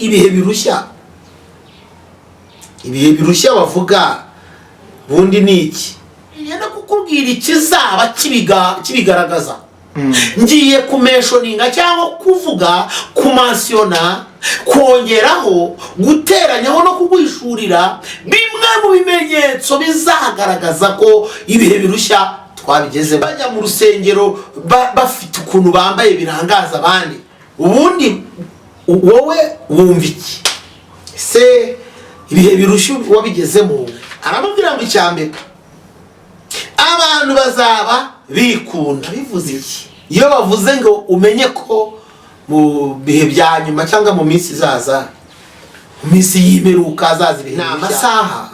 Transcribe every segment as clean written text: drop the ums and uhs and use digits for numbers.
Ibihe birushya, ibihe birushya bavuga bundi ni iki? Ngiye no kukubwira ikizaba kibigaragaza. Ngiye kumentioninga cyangwa kuvuga, kumentionna, kongeraho, guteranyaho no kuguhishurira bimwe mu bimenyetso bizagaragaza ko ibihe birushya twabigeze. Bajya mu rusengero bafite ukuntu bambaye birangaza abandi. Ubundi wowe wumva iki se? Ibihe birushya wabigezemo? Aramubwira ngo icya mbere, abantu bazaba bikunda. Bivuze iki? Iyo bavuze ngo umenye ko mu bihe bya nyuma cyangwa mu minsi izaza, mu minsi y'imperuka hazaza ibihe, ni amasaha,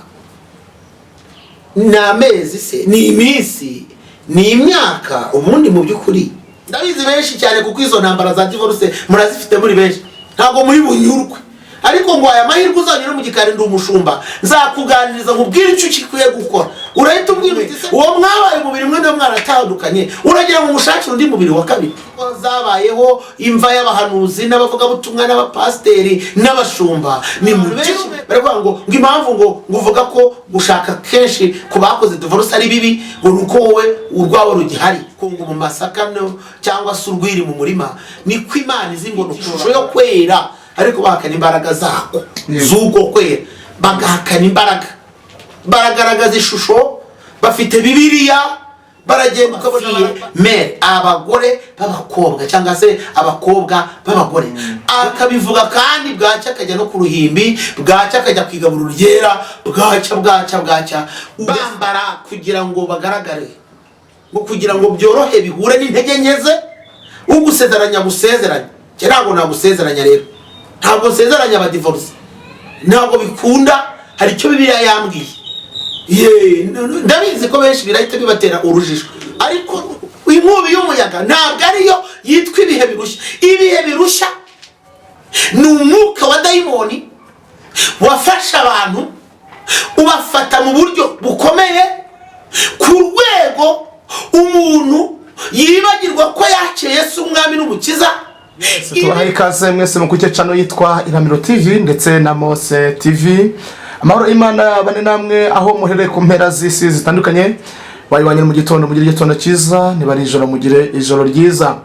ni amezi se, ni iminsi, ni imyaka? Ubundi mu by'ukuri ndabizi benshi cyane, kuko izo ntambara za divorce murazifite muri benshi, ntabwo muri bunyurwe. Ariko ngo aya mahirwe uzanyura mu gikari, ndi umushumba, nzakuganiriza nkubwire icyo ukwiye gukora. Urahita ubwira uti: "Se, uwo mwabaye umubiri umwe niba mwaratandukanye, uragira ngo umushakire undi mubiri wa kabiri?" Zabayeho imva y'abahanuzi n'abavugabutumwa n'abapasiteri n'abashumba. Ni mu benshi baravuga ngo impamvu ngo uvuga ko gushaka kenshi ku bakoze divorce ari bibi, ngo ni uko wowe urwawe rugihari, ko ngo mu masaka no cyangwa se urwiri mu murima, niko Imana izi ngo ni ishusho yo kwera, ariko bahakana imbaraga zako z'ubwo kwera, bagahakana imbaraga. Baragaragaza ishusho, bafite Bibiliya, baragenda ukabona mere abagore b'abakobwa cyangwa se abakobwa b'abagore, akabivuga kandi bwacya akajya no ku ruhimbi, bwacya akajya ku igaburo ryera, bwacya, bwacya, bwacya. Bambara kugira ngo bagaragare, ngo kugira ngo byorohe bihure n'intege nke ze. Ugusezeranya gusezeranya, njye ntabwo nagusezeranya rero, ntabwo nsezeranya abadivorce, ntabwo bikunda. Hari icyo Bibiliya yambwiye. Ye, ndabizi ko benshi birahita bibatera urujijo, ariko inkubi y'umuyaga ntabwo ariyo yitwa ibihe birushya. Ibihe birushya ni umwuka wa dayimoni wafashe abantu, ubafata mu buryo bukomeye, ku rwego umuntu yibagirwa ko yakiriye Yesu umwami n'umukiza. Tubahaye ikaze mwese mu kucyo channel yitwa Iramiro TV ndetse na Mose TV. Amahoro Imana bane namwe aho muherereye ku mpera z'isi zitandukanye. Bayibanye mu gitondo, mugire igitondo cyiza, niba ari ijoro mugire ijoro ryiza.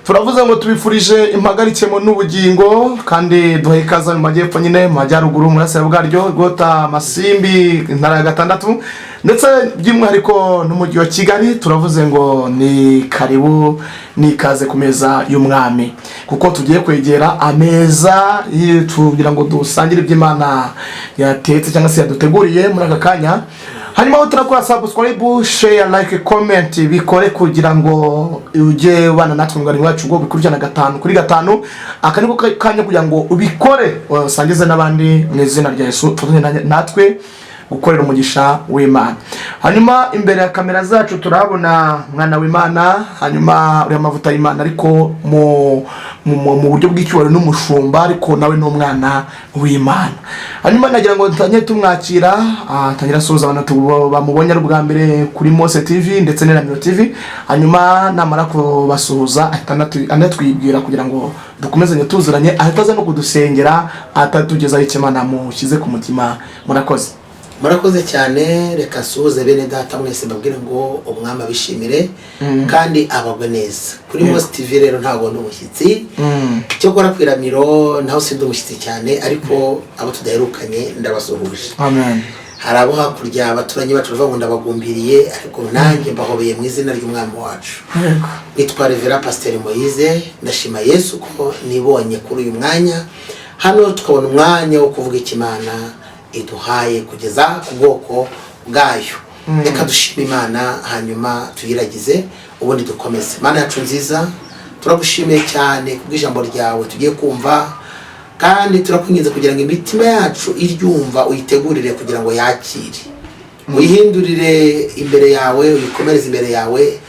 Turavuze ngo tubifurije impagarikemo n'ubugingo, kandi duhaye ikaze mu majyepfo nyine, mu majyaruguru, mu burasirazuba bwaryo, rwota Masimbi, intara ya gatandatu, ndetse by'umwihariko n'umujyi wa Kigali. Turavuze ngo ni karibu, ni ikaze ku meza y'umwami, kuko tugiye kwegera ameza tugira ngo dusangire iby'Imana yatetse cyangwa se yaduteguriye muri aka kanya. Hanyuma aho turakora subscribe, share, like, comment, bikore kugira ngo ujye ubana natwe mu mwanya wacu ngo bikurikirana gatanu kuri gatanu. Aka niko kanya kugira ngo ubikore, usangize n'abandi mu izina rya Yesu, ufatanye natwe gukorera umugisha w'Imana. Hanyuma imbere ya kamera zacu turahabona mwana w'Imana, hanyuma uriya mavuta y'Imana, ariko mu buryo bw'icyubahiro n'umushumba, ariko nawe ni umwana w'Imana. Hanyuma nagira ngo tujye tumwakira, atangira asuhuza abantu bamubonye ari ubwa mbere kuri Mose TV ndetse n'Iramiro TV. Hanyuma namara kubasuhuza ahita anatwibwira kugira ngo dukomezanye tuzuranye, ahita aza no kudusengera, atatugezaho icyo Imana mushyize ku mutima. Murakoze. Murakoze cyane. Reka nsuhuze bene data mwese, mbabwire ngo umwami abishimire kandi abagwe neza. Kuri Mose TV rero ntabwo ndi umushyitsi, cyokora ku Iramiro naho sindi umushyitsi cyane, ariko abo tudaherukanye ndabasuhuje. Amen. Hari abo hakurya, abaturanyi bacu, bavuga ngo ndabagumbiriye, ariko nanjye mbahobeye mu izina ry'umwami wacu. Nitwa Reverend Pasiteri Moise. Ndashima Yesu ko nibonye kuri uyu mwanya hano, tukabona umwanya wo kuvuga icyo Imana iduhaye kugeza ku bwoko bwayo. Reka dushime Imana, hanyuma tuyiragize, ubundi dukomeze. Imana yacu nziza, turagushimiye cyane kubw'ijambo ryawe tugiye kumva, kandi turakwinginze kugira ngo imitima yacu iryumva uyitegurire kugira ngo yakire, uyihindurire imbere yawe, uyikomereze imbere yawe,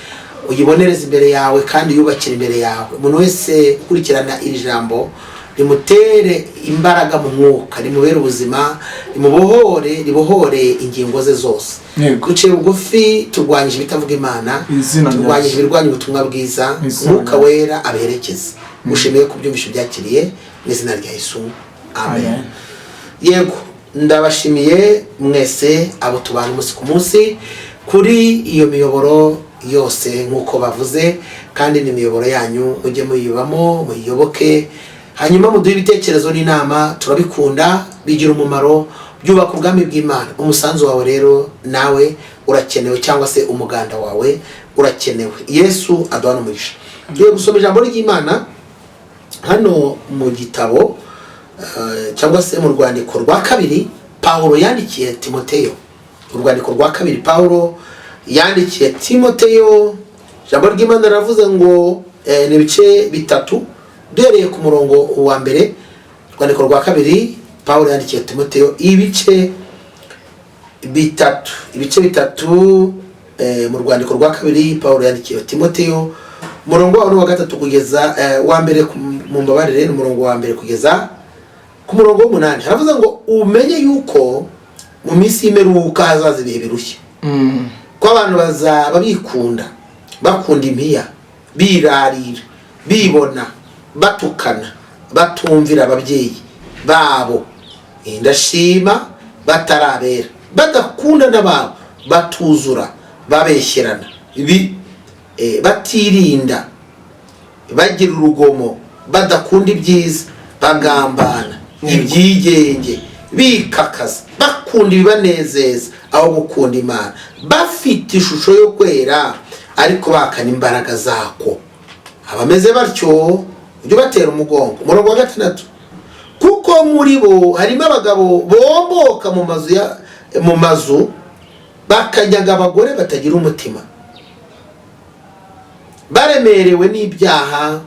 uyibonereze imbere yawe, kandi uyubakire imbere yawe. Umuntu wese ukurikirana iri jambo rimutere imbaraga mu mwuka, rimubere ubuzima, rimubohore, ribohore ingingo ze zose. Duciye bugufi, turwanyije ibitavuga Imana, Izina rya turwanyije Yesu. ibirwanya ubutumwa bwiza. Izina Umwuka rya wera abeherekeze. Gushimiye kubyumvisha, ubyakiriye mu izina rya Yesu, Amen. Amen. Yego, ndabashimiye mwese abo tubana umunsi ku munsi kuri iyo miyoboro yose nk'uko bavuze, kandi ni imiyoboro yanyu, mujye muyibamo, muyiyoboke, hanyuma muduhe ibitekerezo n'inama. Turabikunda, bigira umumaro, byubaka ubwami bw'Imana. Umusanzu wawe rero nawe urakenewe, cyangwa se umuganda wawe urakenewe. Yesu aduhane umugisha. Tugiye gusoma ijambo ry'Imana hano mu gitabo cyangwa se mu rwandiko rwa kabiri Pawulo yandikiye Timoteyo. Urwandiko rwa kabiri Pawulo yandikiye Timoteyo, ijambo ry'Imana riravuze ngo ni ibice 3 duhereye ku murongo wa mbere. Urwandiko rwa kabiri Pawulo yandikiye Timoteyo, ibice 3, ibice 3, mu rwandiko rwa kabiri Pawulo yandikiye Timoteyo, umurongo wawo ni uwa 3 kugeza wa mbere, mu mbabarire, ni umurongo wa mbere kugeza ku murongo w'umunani. Haravuze ngo umenye yuko mu minsi y'imperuka hazaza ibihe birushya, ko abantu bazaba bikunda, bakunda impiya, birarira, bibona, batukana, batumvira ababyeyi babo, indashima, batarabera, badakunda n'ababo, batuzura, babeshyerana, batirinda, bagira urugomo, badakunda ibyiza, bagambana, ibyigenge, bikakaza, bakunda ibibanezeza aho gukunda Imana, bafite ishusho yo kwera ariko bakana imbaraga zako. Abameze batyo ujye ubatera umugongo. Umurongo wa 6, kuko muri bo harimo abagabo bomboka mu mazu bakanyaga abagore batagira umutima, baremerewe n'ibyaha,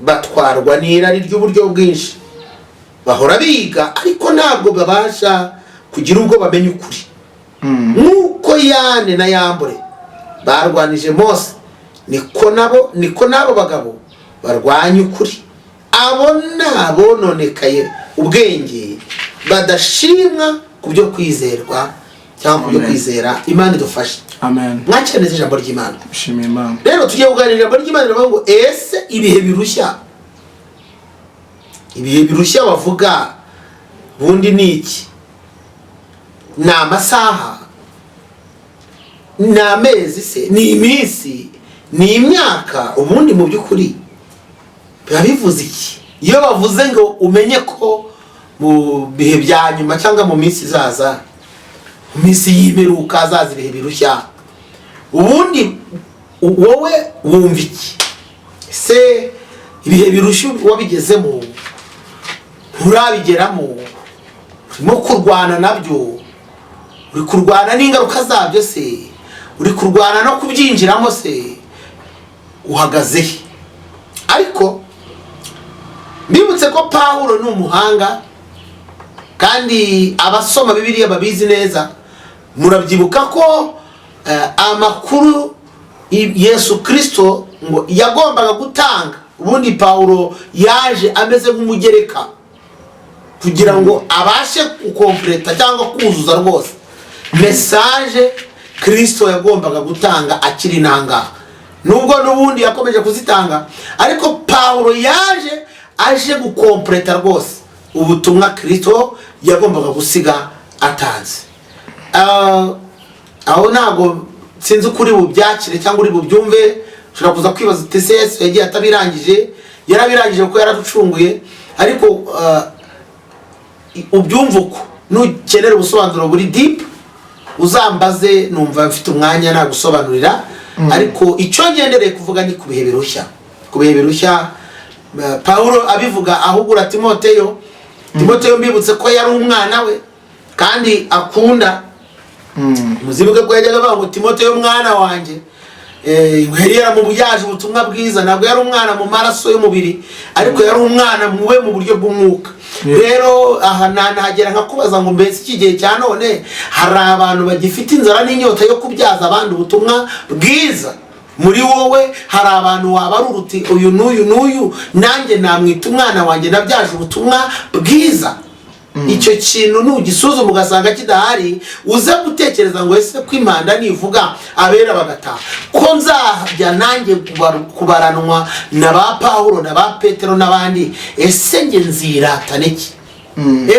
batwarwa n'irari ry'uburyo bwinshi, bahora biga ariko ntabwo babasha kugira ubwo bamenya ukuri. Nk'uko Yane na Yambure barwanije Mose, niko nabo bagabo barwanya ukuri. Abo ni abononekaye ubwenge, badashimwa ku byo kwizerwa cyangwa ku byo Amen. kwizera. Imana idufashe. Amen. Mwakira neza ijambo ry'Imana. Shimiye Imana. Rero tugiye kuganira ijambo ry'Imana rivuga ngo ese ibihe birushya, ibihe birushya bavuga bundi ni iki? Ni amasaha, ni amezi se, ni iminsi, ni imyaka? Ubundi mu by'ukuri biba bivuze iki iyo bavuze ngo umenye ko mu bihe bya nyuma cyangwa mu minsi izaza, mu minsi y'imperuka hazaza ibihe birushya? Ubundi wowe wumva iki? Ese ibihe birushya wabigezemo, nturabigeramo, urimo kurwana nabyo, uri kurwana n'ingaruka zabyo se, uri kurwana no kubyinjiramo se, uhagaze he? Ariko mbibutse ko Pawulo ni umuhanga, kandi abasoma Bibiliya babizi neza. Murabyibuka ko amakuru Yesu Kristo ngo yagombaga gutanga, ubundi Pawulo yaje ameze nk'umugereka kugira ngo abashe gukompleta cyangwa kuzuza rwose message Kristo yagombaga gutanga akiri inanga, nubwo n'ubundi yakomeje kuzitanga, ariko Pawulo yaje aje gukompleta rwose ubutumwa Kristo yagombaga gusiga atanze. Aho ntabwo sinzi uko uri bubyakire cyangwa uri bubyumve. Ushobora kuza kwibaza uti ese Yesu yagiye atabirangije? Yarabirangije kuko yaraducunguye, ariko ubyumve uko. Nukenera ubusobanuro buri deep uzambaze, numva mfite umwanya nagusobanurira. Ariko icyo ngendereye kuvuga ni ku bihe birushya. Ku bihe birushya, Pawulo abivuga ahugura Timoteyo. Timoteyo mbibutse ko yari umwana we kandi akunda. Muzibuke ko yajyaga avuga ngo Timoteyo mwana wanjye. Yari yaramubyaje ubutumwa bwiza. Ntabwo yari umwana mu maraso y'umubiri, ariko yari umwana muwe mu buryo bw'umwuka. Rero aha nahagera nkakubaza ngo mbese iki gihe cya none hari abantu bagifite inzara n'inyota yo kubyaza abandi ubutumwa bwiza? Muri wowe hari abantu waba ari uruti uyu n'uyu n'uyu, nanjye namwita umwana wanjye nabyaje ubutumwa bwiza? Icyo kintu nugisuzuma ugasanga kidahari, uze gutekereza ngo ese ko impanda nivuga abera bagataha, ko nzajya nanjye kubaranwa na ba Pawulo na ba Petero n'abandi, ese njye nziratana iki?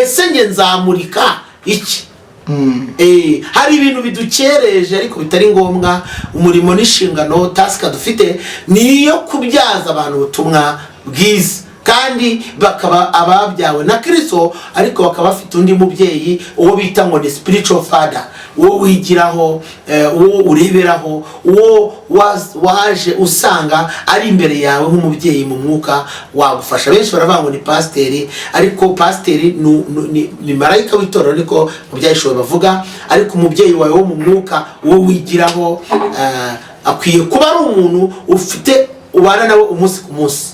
Ese njye nzamurika iki? Hari ibintu bidukereje ariko bitari ngombwa. Umurimo n'inshingano, task dufite ni iyo kubyaza abantu ubutumwa bwiza, kandi bakaba ababyawe na Kristo, ariko bakaba bafite undi mubyeyi, uwo bita ngo ni spiritual father, uwo wigiraho, uwo ureberaho, uwo waje usanga ari imbere yawe nk'umubyeyi mu mwuka wagufasha. Benshi baravuga ngo ni pasiteri, ariko pasiteri ni marayika w'itorero, niko mu Byahishuwe bavuga. Ariko umubyeyi wawe wo mu mwuka, uwo wigiraho, akwiye kuba ari umuntu ufite ubana nawe umunsi ku munsi,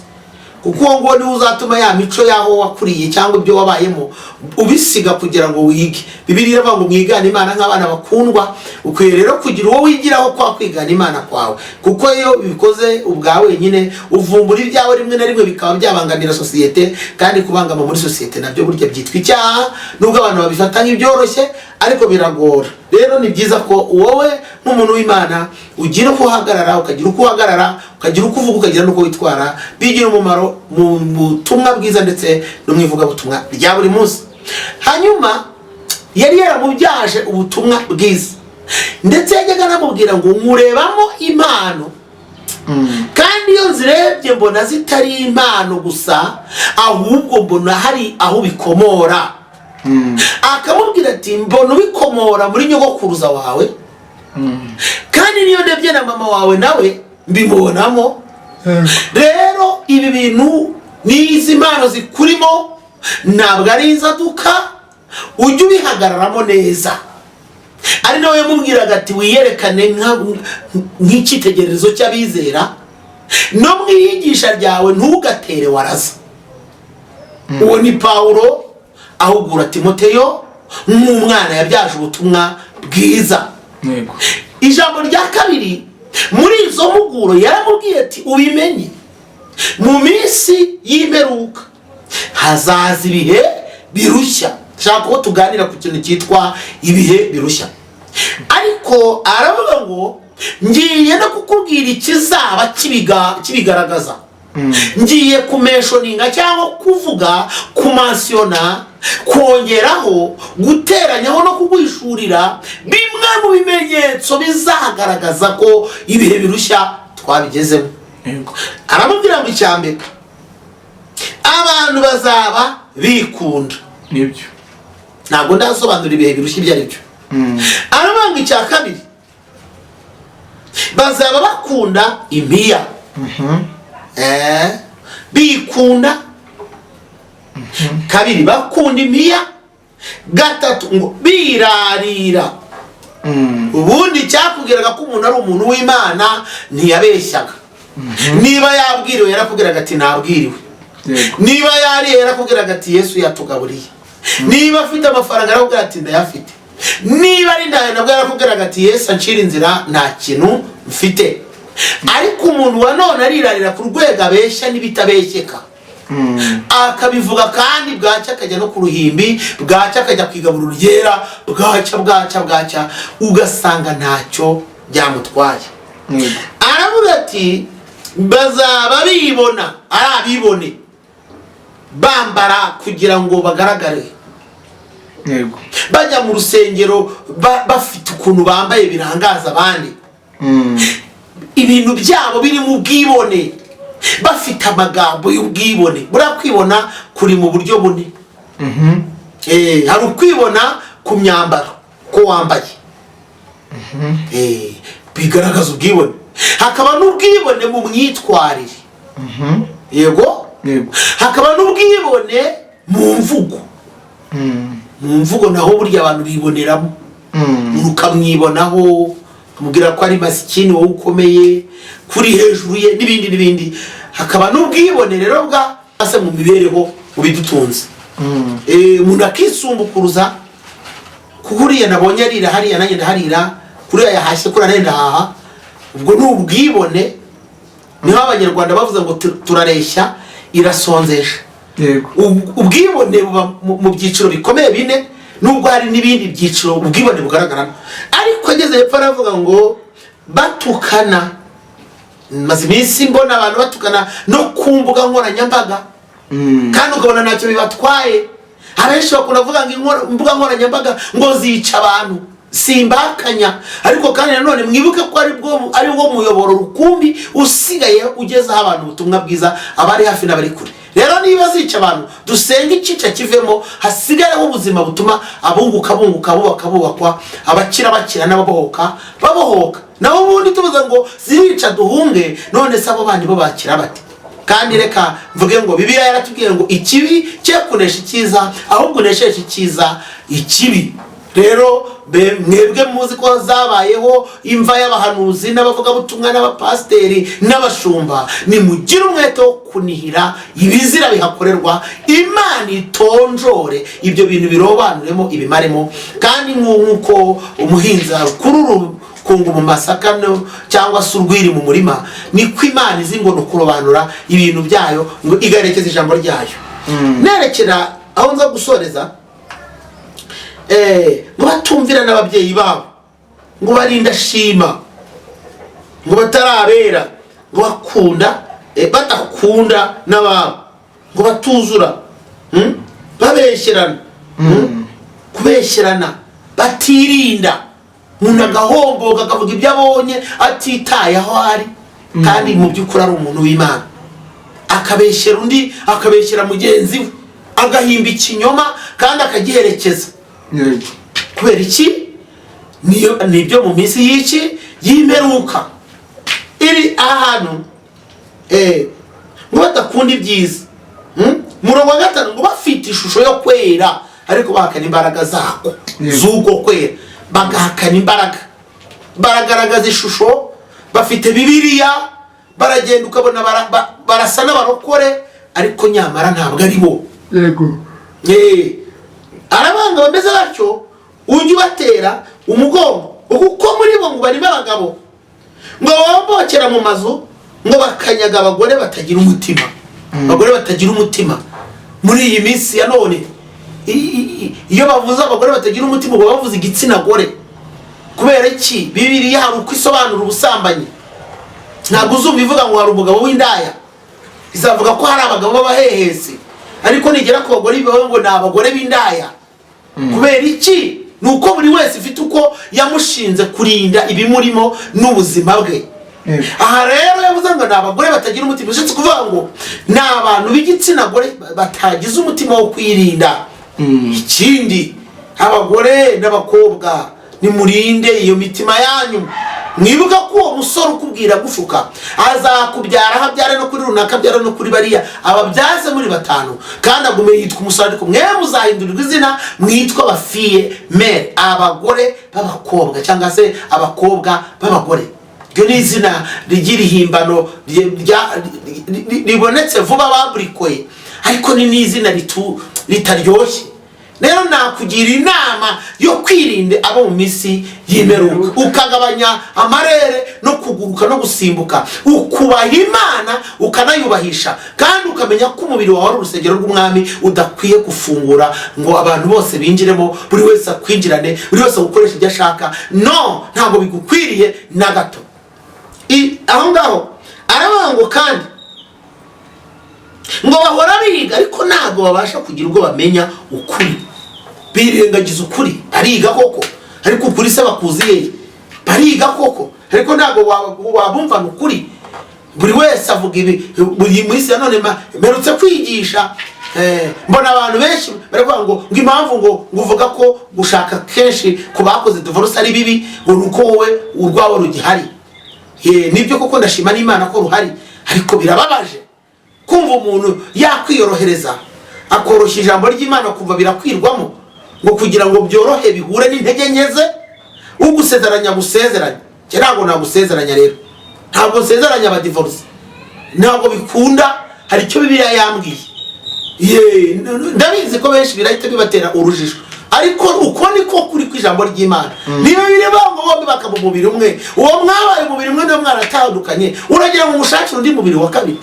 kuko uwo nguwo niwe uzatuma ya mico y'aho wakuriye cyangwa ibyo wabayemo ubisiga kugira ngo wige. Bibiliya iravuga ngo mwigane Imana nk'abana bakundwa. Ukwiye rero kugira uwo wigiraho kwa kwigana Imana kwawe, kuko iyo ubikoze ubwa wenyine uvumbura ibyawe, rimwe na rimwe bikaba byabangamira sosiyete, kandi kubangama muri sosiyete nabyo burya byitwa icyaha, nubwo abantu babifata nk'ibyoroshye, ariko biragora. Rero ni byiza ko wowe nk'umuntu w'Imana ugira uko uhagarara, ukagira uko uhagarara, ukagira uko uvuga, ukagira n'uko witwara. Bigira umumaro mu butumwa bwiza ndetse no mu ivugabutumwa rya buri munsi. Hanyuma yari yaramubyaje ubutumwa bwiza, ndetse yajyaga anamubwira ngo nkurebamo impano, kandi iyo nzirebye mbona zitari impano gusa, ahubwo mbona hari aho ubikomora. Akamubwira ati mbona ubikomora muri nyogokuruza wawe, kandi niyo ndebye na mama wawe nawe mbimubonamo. Rero ibi bintu n'izi mpano zikurimo ntabwo ari inzaduka, ujye ubihagararamo neza. Ari nawe yamubwiraga ati wiyerekane nk'icyitegererezo cy'abizera, no mu iyigisha ryawe ntugatere waraza. Uwo ni Pawulo ahugura Timoteyo nk'umwana yabyaje ubutumwa bwiza. Ijambo rya kabiri muri izo mpuguro, yaramubwiye ati ubimenye, mu minsi y'imperuka hazaza ibihe birushya. Shaka ko tuganira ku kintu cyitwa ibihe birushya, ariko aravuga ngo ngiye no kukubwira ikizaba kibigaragaza. Ngiye kumentioninga cyangwa kuvuga, kumentiona, kongeraho, guteranyaho no kuguhishurira bimwe mu bimenyetso bizagaragaza ko ibihe birushya twabigezemo. Aramubwira ngo icya mbere, abantu bazaba bikunda. Ntabwo ndasobanura ibihe birushya ibyo ari byo. Aravuga ngo icya kabiri, bazaba bakunda impiya. Bikunda. Kabiri, bakunda impiya. Gatatu, ngo birarira. Ubundi cyakubwiraga ko umuntu ari umuntu w'Imana, ntiyabeshyaga. Niba yabwiriwe yarakubwiraga ati nabwiriwe. Niba yariye yarakubwiraga ati Yesu yatugaburiye. Niba afite amafaranga yarakubwira ati ndayafite. Niba ari ndayo nabwo yarakubwiraga ati Yesu ancira inzira, nta kintu mfite. Ariko umuntu wa none arirarira ku rwego abeshya n'ibitabeshyeka, akabivuga, kandi bwacya akajya no ku ruhimbi, bwacya akajya ku igaburo ryera, bwacya, bwacya, bwacya, ugasanga ntacyo byamutwaye. Aravuga ati bazaba bibona, ari abibone, bambara kugira ngo bagaragare, bajya mu rusengero bafite ukuntu bambaye birangaza abandi, ibintu byabo biri mu bwibone, bafite amagambo y'ubwibone. Buriya kwibona kuri mu buryo bune. Hari ukwibona ku myambaro, ko wambaye, bigaragaza ubwibone. Hakaba n'ubwibone mu myitwarire, yego. Hakaba n'ubwibone mu mvugo. Mu mvugo naho burya abantu biboneramo. Umuntu ukamwibonaho, ukamubwira ko ari masikini, wowe ukomeye kuri hejuru ye, n'ibindi n'ibindi. Hakaba n'ubwibone rero bwa se mu mibereho, mu bidutunze. Umuntu akisumbukuruza kuko uriya nabonye arira hariya, nanjye ndaharira, kuriya yahashye, kuriya nanjye ndahaha. Ubwo ni ubwibone. Niho Abanyarwanda bavuze ngo turareshya irasonzesha. Ubwibone buba mu byiciro bikomeye bine, nubwo hari n'ibindi byiciro ubwibone bugaragaramo. Ariko ageze hepfo aravuga ngo batukana. Maze iminsi mbona abantu batukana no ku mbuga nkoranyambaga, kandi ukabona ntacyo bibatwaye. Abenshi bakunda kuvuga ngo imbuga nkoranyambaga ngo zica abantu, simbakanya, ariko kandi nanone mwibuke ko ari bwo muyoboro rukumbi usigaye ugezaho abantu ubutumwa bwiza, abari hafi n'abari kure. Rero niba zica abantu, dusenge icyica kivemo, hasigareho ubuzima butuma abunguka bunguka, abubaka bubakwa, abakira bakira, n'ababohoka babohoka. Naho ubundi tuvuze ngo zirica duhunge, none se abo bandi bo bakira bate? Kandi reka mvuge ngo Bibiliya yaratubwiye ngo ikibi cye kunesha icyiza, ahubwo unesheje icyiza ikibi. Rero mwebwe muzi ko zabayeho imva y'abahanuzi n'abavugabutumwa n'abapasiteri n'abashumba, nimugire umwete wo kunihira ibizira bihakorerwa, Imana itonjore ibyo bintu, birobanuremo, ibimaremo. Kandi nk'uko umuhinzi akurura urukungu mu masaka cyangwa se urwiri mu murima, niko Imana izi ngo ni ukurobanura ibintu byayo, ngo igaherekeza ijambo ryayo. Nerekera aho nza gusoreza, ngo batumvira n'ababyeyi babo, ngo barindashima, ngo batarabera, ngo bakunda badakunda n'ababo, ngo batuzura, Babeshyerana, Kubeshyerana, batirinda, umuntu agahomboka akavuga ibyo abonye atitaye aho ari, kandi mu by'ukuri ari umuntu w'Imana, akabeshyera undi, akabeshyera mugenzi we, agahimba ikinyoma kandi akagiherekeza. Kubera iki? Nibyo mu minsi y'iki y'imperuka iri ahantu, ngo badakunda ibyiza. Murongo wa 5, ngo bafite ishusho yo kwera ariko bahakana imbaraga zako, z'ubwo kwera, bagahakana imbaraga. Baragaragaza ishusho, bafite Bibiliya, baragenda ukabona barasa n'abarokore, ariko nyamara ntabwo ari bo. Arabanga bameze batyo, ujye ubatera umugongo, kuko muri bo ngo barimo abagabo ngo bombokera mu mazu, ngo bakanyaga abagore batagira umutima. Abagore batagira umutima muri iyi minsi ya none, iyo bavuze abagore batagira umutima, baba bavuze igitsina gore. Kubera iki? Bibiliya hari uko isobanura ubusambanyi. Ntabwo uzumva ivuga ngo hari umugabo w'indaya, izavuga ko hari abagabo b'abahehesi, ariko nigera ku bagore bibaho ngo ni abagore b'indaya. Kubera iki? Ni uko buri wese ifite uko yamushinze kurinda ibimurimo n'ubuzima bwe. Aha rero yavuze ngo ni abagore batagira umutima, ushatse kuvuga ngo ni abantu b'igitsina gore batagize umutima wo kwirinda. Ikindi, abagore n'abakobwa, nimurinde iyo mitima yanyu. Mwibuka ko uwo musore ukubwira gushuka azakubyara, aho abyara no kuri runaka, abyara no kuri bariya, ababyaze muri batanu, kandi agume yitwa umusore. Ariko mwe muzahindurirwa izina, mwitwa abafille mère, abagore b'abakobwa cyangwa se abakobwa b'abagore. Iryo ni izina ry'irihimbano ribonetse vuba baburikoye, ariko ni n'izina ritaryoshye. Rero nakugira inama yo kwirinda abo mu minsi y'imperuka, ukagabanya amarere no kuguruka no gusimbuka, ukubaha Imana, ukanayubahisha, kandi ukamenya ko umubiri wawe ari urusengero rw'Umwami, udakwiye gufungura ngo abantu bose binjiremo, buri wese akwinjirane, buri wese agukoresha ibyo ashaka. No, ntabwo bigukwiriye na gato. Aho ngaho aravuga ngo kandi ngo bahora biga, ariko ntabwo babasha kugira ubwo bamenya ukuri, birengagiza ukuri. Bariga koko, ariko ukuri se bakuzi hehe? Bariga koko, ariko ntabwo wabumvana ukuri. Buri wese avuga ibi buri minsi ya none. Mperutse kwigisha, mbona abantu benshi baravuga ngo impamvu ngo uvuga ko gushaka kenshi ku bakoze divorce ari bibi, ngo ni uko wowe urwawe rugihari. Nibyo koko, ndashima n'Imana ko ruhari, ariko birababaje kumva umuntu yakwiyorohereza, akoroshya ijambo ry'Imana, kumva birakwirwamo ngo kugira ngo byorohe bihure n'intege nke ze. Ugusezeranya gusezeranya, njye ntabwo nagusezeranya. Rero ntabwo nsezeranya abadivorce, ntabwo bikunda. Hari icyo Bibiliya yambwiye. Ndabizi ko benshi birahita bibatera urujijo, ariko uko niko kuri kw'ijambo ry'Imana. Niba biri ngo bombi bakaba umubiri umwe, uwo mwabaye umubiri umwe niba mwaratandukanye, uragira ngo umushakire undi mubiri wa kabiri?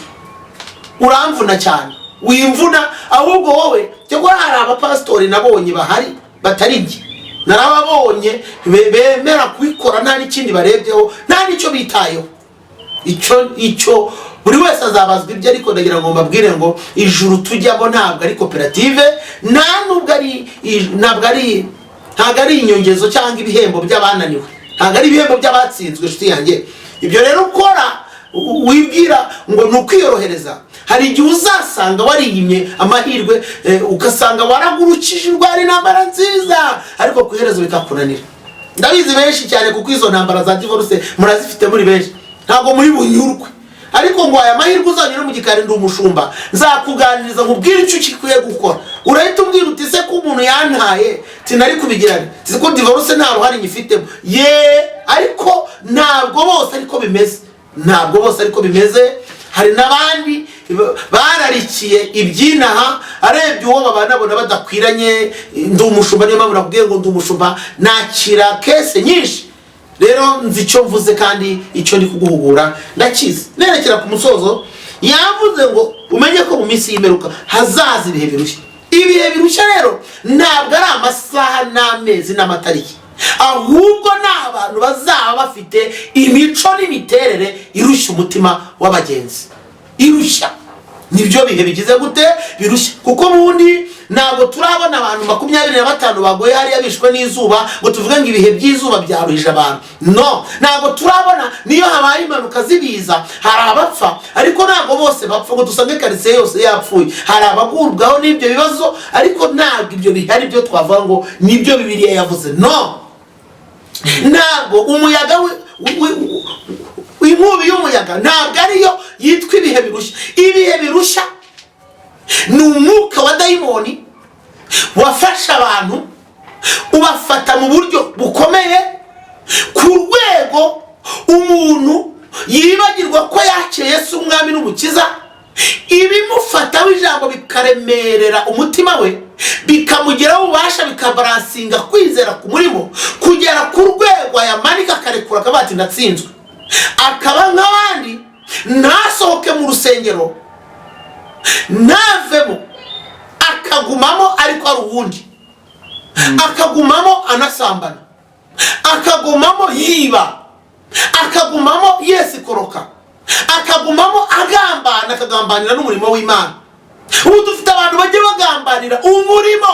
Uramvuna cyane, wimvuna. Ahubwo wowe, cyangwa hari abapasitori nabonye bahari batari njye, narababonye bemera kubikora nta n'ikindi barebyeho, nta n'icyo bitayeho. Icyo buri wese azabazwa ibyo. Ariko ndagira ngo mbabwire ngo ijuru tujyamo ntabwo ari koperative, nta nubwo ari ntabwo ari ntabwo ari inyongezo cyangwa ibihembo by'abananiwe, ntabwo ari ibihembo by'abatsinzwe, inshuti yanjye. Ibyo rero ukora wibwira ngo ni ukwiyorohereza, hari igihe uzasanga wariyimye amahirwe, ugasanga waragurukije urwara intambara nziza, ariko ku iherezo bikakunanira. Ndabizi benshi cyane, kuko izo ntambara za divorce murazifite muri benshi, ntabwo muri bunyurwe. Ariko ngo aya mahirwe uzanyura mu gikari, ndi umushumba, nzakuganiriza nkubwire icyo ukikwiye gukora. Urahita umbwira uti: "Se ko umuntu yantaye tinari kubigira nte? Ko divorce nta ruhare nyifitemo?" Ye, ariko ntabwo bose ariko bimeze, ntabwo bose ariko bimeze. Hari n'abandi bararikiye ibyinaha, arebye uwo babana abona badakwiranye. Ndi umushumba, niyo mpamvu nakubwiye ngo ndi umushumba, nakira case nyinshi. Rero nzi icyo mvuze kandi icyo ndi kuguhugura ndakizi. Nerekera ku musozo, yavuze ngo umenye ko mu minsi y'imperuka hazaza ibihe birushya. Ibihe birushya rero ntabwo ari amasaha n'amezi n'amatariki, ahubwo ni abantu bazaba bafite imico n'imiterere irushya umutima w'abagenzi, irushya. Nibyo bihe bigize gute? Birushya. Kuko ubundi ntabwo turabona abantu 25 bagoye hariya bishwe n'izuba ngo tuvuge ngo ibihe by'izuba byaruhije abantu. No, ntabwo turabona. Niyo habaye impanuka z'ibiza, hari abapfa, ariko ntabwo bose bapfa ngo dusange karitsiye yose yapfuye. Hari abagurwaho n'ibyo bibazo, ariko ntabwo ibyo bihe ari byo twavuga ngo nibyo Bibiliya yavuze. No, ntabwo umuyaga inkubi y'umuyaga ntabwo ariyo yitwa ibihe birushya. Ibihe birushya ni umwuka wa dayimoni wafashe abantu, ubafata mu buryo bukomeye, ku rwego umuntu yibagirwa ko yakiriye Yesu umwami n'umukiza, ibimufataho ijambo bikaremerera umutima we, bikamugiraho ububasha, bikabaransinga kwizera ku murimo, kugera ku rwego ayamanika, akarekura, akavuga ati: "Ndatsinzwe," akaba nk'abandi, ntasohoke mu rusengero, ntavemo, akagumamo ariko ari uwundi, akagumamo anasambana, akagumamo yiba, akagumamo yesikoroka, akagumamo agambana, akagambanira n'umurimo w'Imana. Ubu dufite abantu bajya bagambanira umurimo.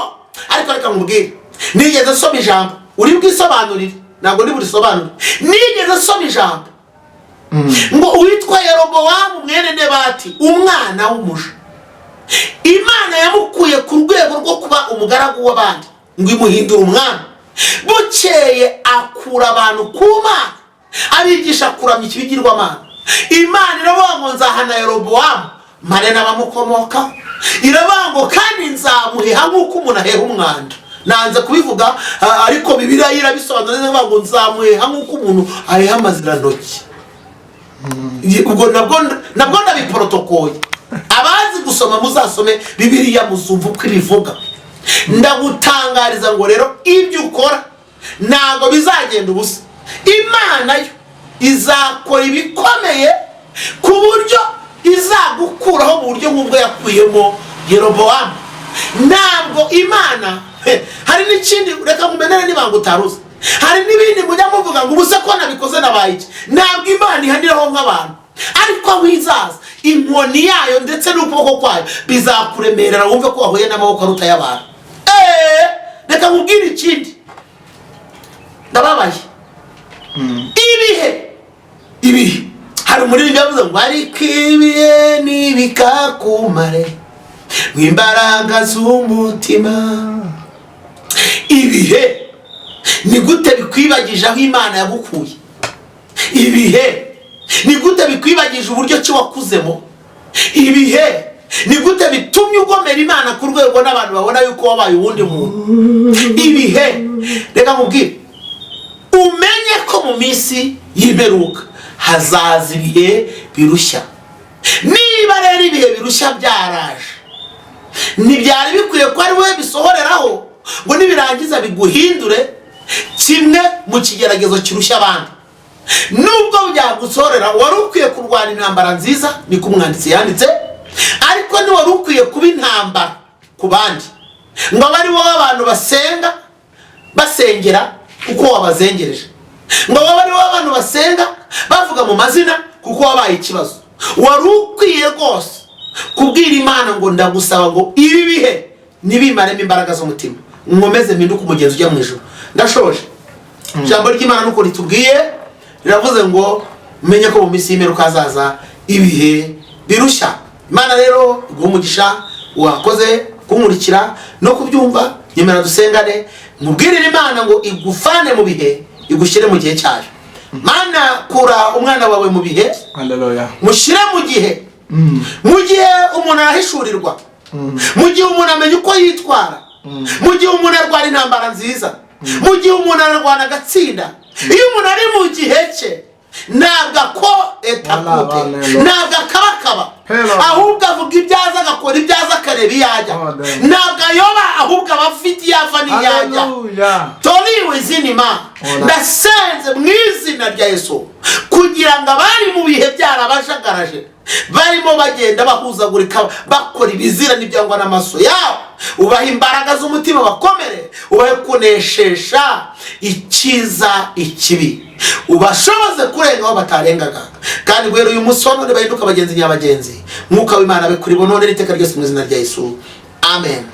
Ariko reka nkubwire, nigeze nsoma ijambo, uri bwisobanurire, ntabwo ndi burisobanure. Nigeze nsoma ijambo ngo uwitwa Yerobowamu mwene Nebati, umwana w'umuja, Imana yamukuye ku rwego rwo kuba umugaragu w'abandi ngo imuhindure umwami. Bukeye akura abantu ku Mana, abigisha kuramya ikibigirwamana. Imana iravuga ngo: "Nzahana Yerobowamu mare n'abamukomokaho." Iravuga ngo: "Kandi nzamuheha nk'uko umuntu aheha umwanda." Nanze kubivuga, ariko Bibiliya irabisobanura neza, ivuga ngo: "Nzamuheha nk'uko umuntu aheha amazirantoki." Ubwo nabwo ndabiporotokoye. Abazi gusoma muzasome Bibiliya, muzumva uko ibivuga. Ndagutangariza ngo rero ibyo ukora ntabwo bizagenda ubusa. Imana yo izakora ibikomeye ku buryo izagukuraho mu buryo nk'ubwo yakuyemo Yerobowamu. Ntabwo Imana hari n'ikindi, reka nkumenere n'ibanga utaruzi. Hari n'ibindi mujya muvuga ngo: "Ubuse ko nabikoze nabaye iki?" Ntabwo Imana ihaniraho nk'abantu, ariko aho izaza inkoni yayo ndetse n'ukuboko kwayo bizakuremerera, wumve ko wahuye n'amaboko aruta y'abantu. Reka nkubwire ikindi, ndababaye. Ibihe, ibihe, hari umuririmbyi yavuze ngo: "Ariko ibihe ntibikakumare ngo imbaraga z'umutima." Ibihe ni gute bikwibagije aho Imana yagukuye? Ibihe ni gute bikwibagije uburyo ki wakuzemo? Ibihe ni gute bitumye ugomera Imana ku rwego n'abantu babona yuko wabaye uwundi muntu? Ibihe, reka nkubwire, umenye ko mu minsi y'imperuka hazaza ibihe birushya. Niba rero ibihe birushya byaraje, ntibyari bikwiye ko ari wowe bisohoreraho ngo nibirangiza biguhindure kimwe mu kigeragezo kirushya abandi. Nubwo byagusohorera, wari ukwiye kurwana intambara nziza, niko umwanditsi yanditse, ariko ntiwari ukwiye kuba intambara ku bandi, ngo abe ari wowe abantu basenga basengera kuko wabazengereje, ngo abe ari wowe abantu basenga bavuga mu mazina kuko wabaye ikibazo. Wari ukwiye rwose kubwira Imana ngo: "Ndagusaba ngo ibi bihe Nibimaremo imbaraga z'umutima, nkomeze mpinduke umugenzi ujya mu ijuru. Ndashoje. Ijambo ry'Imana nuko ritubwiye, riravuze ngo menye ko mu minsi y'imperuka hazaza ibihe birushya. Imana rero iguha umugisha, wakoze kunkurikira no kubyumva. Nyemera dusengane, nkubwirire Imana ngo igufane mu bihe, igushyire mu gihe cyayo. Mana, kura umwana wawe mu bihe, Haleluya. mushyire mu gihe. Mu gihe umuntu arahishurirwa, mu gihe umuntu amenya uko yitwara, mu gihe umuntu arwana intambara nziza, mu gihe umuntu ararwana agatsinda. Iyo umuntu ari mu gihe cye, ntabwo ako etakute, Hallelujah. ntabwo akabakaba, Hello. ahubwo avuga ibyo azi, agakora ibyo azi, akareba iyo ajya. Oh, damn. Ntabwo ayoba, ahubwo aba afite iyo ava n'iyo ajya. Haleluya. Toriwe izinima. Hola. Ndasenze mu izina rya Yesu kugira ngo abari mu bihe byarabajagaraje, barimo bagenda bahuzagurika, bakora ibizira n'ibyangwa n'amaso yabo, ubahe imbaraga z'umutima, bakomere, ubahe kuneshesha icyiza ikibi, ubashoboze kurenga aho batarengaga, kandi guhera uyu munsi wa none bahinduke abagenzi nyabagenzi. Mwuka w'Imana abe kuri bo none n'iteka ryose, mu izina rya Yesu, amen.